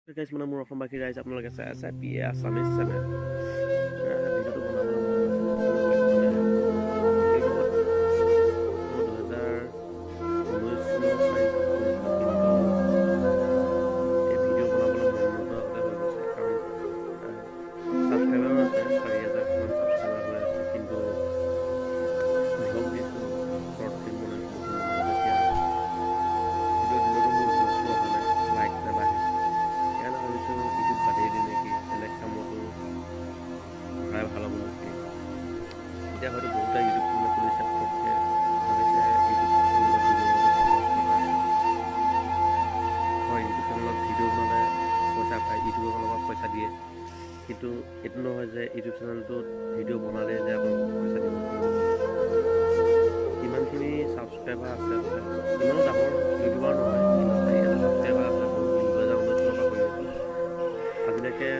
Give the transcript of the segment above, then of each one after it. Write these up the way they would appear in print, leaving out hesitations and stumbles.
Guys, মানে মোৰ অসমবাসী ৰাইজ, আপোনালোকে চাই আছে পি এ আছামিজ চেনেল। ভিডিঅ'টো বনাবলৈ মন নাছিল, মানে ইউটিউবত মই 2019 চনৰ পৰাই কৰিছিলোঁ, কিন্তু এই ভিডিঅ' বনাবলৈ মন নোযোৱা হৈ গৈছে। কাৰণ ছাবস্ক্ৰাইবাৰো আছে, 4000মান ছাবস্ক্ৰাইবাৰ হৈ আছে, কিন্তু ভ্লগ দিছোঁ, শ্বৰ্ট ফিল্ম বনাইছোঁ, কিন্তু এতিয়া ভিডিঅ' দিলেতো মোৰ ভিউজটো অহা নাই, লাইক নাবাঢ়ে। সেইকাৰণে ভাবিছোঁ ইউটিউব বাদেই দিওঁ নেকি, বেলেগ কামতো কৰাই ভাল হ'ব নেকি। এতিয়া হয়তো বহুতে ইউটিউব চেনেল খুলিছে, পটককৈ ভাবিছে ইউটিউব চেনেলত ভিডিঅ' বনালে সহজ কথা হয়। ইউটিউব চেনেলত ভিডিঅ' বনালে পইচা পায়, ইউটিউবৰ ফালৰ পৰা পইচা দিয়ে। কিন্তু এইটো নহয় যে ইউটিউব চেনেলটোত ভিডিঅ' বনালেই যে আপোনালোকক পইচা দিব। ইমানখিনি ছাবস্ক্ৰাইবাৰ আছে, ইমানো ডাঙৰ ইউটিউবাৰ নহয়, কিন্তু 4000 ছাবস্ক্ৰাইবাৰ আছে। মই 2019 চনৰ পৰা কৰি আছোঁ। আজিলৈকে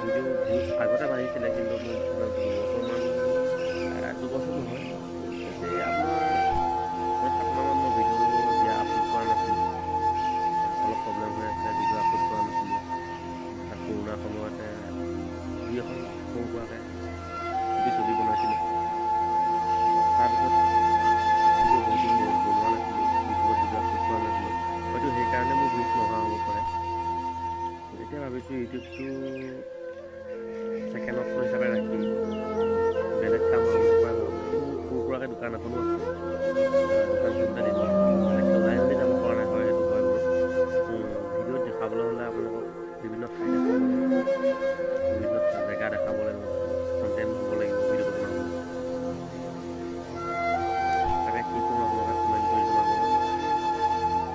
ভিডিঅ' ভিউজ আগতে বাঢ়িছিলে, কিন্তু মোৰ চেনেলটো 2 বছৰমান, 2 বছৰ নহয়, বেছি আপোনাৰ 6-7 মাহমান মই ভিডিঅ' দিয়া আপলোড কৰা নাছিলোঁ। অলপ প্ৰব্লেম হৈ আছিলে, ভিডিঅ' আপলোড কৰা নাছিলোঁ। তাত কৰোণাৰ সময়তে দুই এখন সৰু সুৰাকৈ চুটি ছবি বনাইছিলোঁ। তাৰপিছত ভিডিঅ' বহুত দিন বনোৱা নাছিলোঁ, ইউটিউবত ভিডিঅ' আপলোড কৰা নাছিলোঁ। হয়তো সেইকাৰণে মোৰ ভিউজ নহা হ'ব পাৰে। এতিয়া ভাবিছোঁ ইউটিউবটো ছেকেণ্ড অপশ্যন হিচাপে ৰাখি বেলেগ কাম আৰম্ভ কৰা ভাল হ'ব। মোৰ সৰু সুৰাকৈ দোকান এখনো আছে। দোকান চলোতে দিনত বেলেগকৈ ওলাই মেলি যাব পৰা নাই, হয়, সেইটো হয় বাৰু। ভিডিঅ'ত দেখাবলৈ হ'লে আপোনালোকক বিভিন্ন ঠাই দেখাব লাগিব, বিভিন্ন জেগা দেখাব লাগিব, কণ্টেণ্ট হ'ব লাগিব ভিডিঅ'টো বনাবলৈ। তাকে কি কৰোঁ আপোনালোকে কমেণ্ট কৰি জনাব।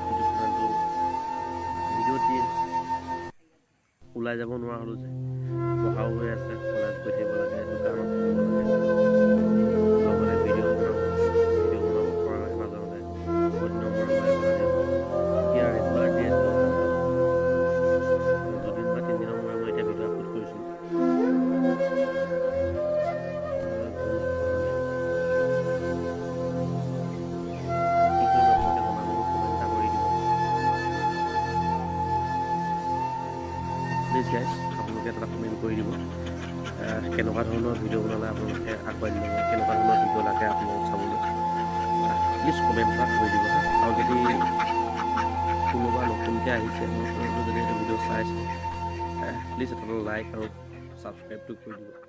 ইউটিউব চেনেলটো ভিডিঅ' দিম, ওলাই যাব নোৱাৰা হ'লোঁ যে, পঢ়াও হৈ আছে, কলেজ গৈ থাকিব লাগে, দোকানত থাকিব লাগে, লগতে ভিডিঅ' বনাব, ভিডিঅ' বনাব পৰা নাই। মাজে মাজে বহুত দিনৰ মূৰে মূৰে বনাই দিওঁ। এতিয়া ৰেগুলাৰ দি আছিলোঁ, 2 দিন বা 3 দিনৰ মূৰে মূৰে। এতিয়া ভিডিঅ' আপলোড কৰিছোঁ, ভিউজ বঢ়া নাই। কি কৰিম আপোনালোকে জনাব, কমেণ্ট এটা কৰি দিব প্লিজ গাইজ। আপোনালোকে এটা কমেণ্ট কৰি দিব, কেনেকুৱা ধৰণৰ ভিডিঅ' বনালে আপোনালোকে আঁকোৱালি ল'ব, কেনেকুৱা ধৰণৰ ভিডিঅ' লাগে আপোনালোক চাবলৈ, প্লিজ কমেণ্ট এটা কৰি দিব। আৰু যদি কোনোবা নতুনকৈ আহিছে মোৰ চেনেলটো, যদি এইটো ভিডিঅ' চাইছে, প্লিজ এটা লাইক আৰু ছাবস্ক্ৰাইবটো কৰি দিব।